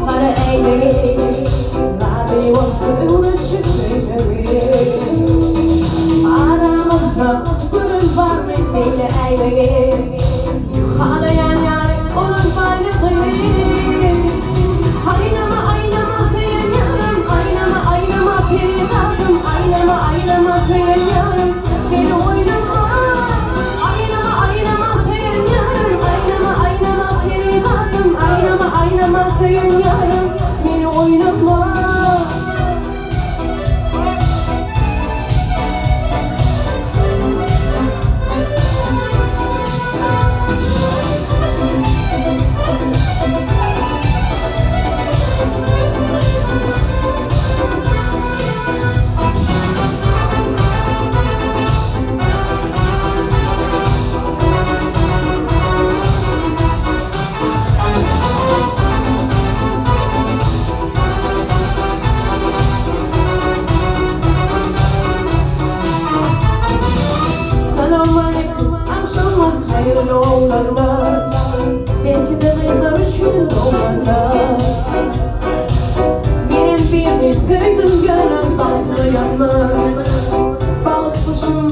Gara äýnegi, Razy bolsa öwrenşik söýmegi. Aramyzda gören barmy beýle äýnegi, Halaýan ýaly bolan baýlygy. Aýnama, aýnama söýen ýarym, Aýnama, aýnama perizadym, Aýnama, aýnama söýen ýarym, Meni oýnatma. Aýnama, aýnama söýen ýarym, Aýnama, aýnama perizadym, Aýnama, aýnama söýen ýarym, Meni oýnatma. Salowmaleýkim, agşamlar haýyrly oglanlar. Belki-de gyzlar üçin romanlar. Menem birini söýdüm ýöne bagtyma ýatmaz. Bagt guşum.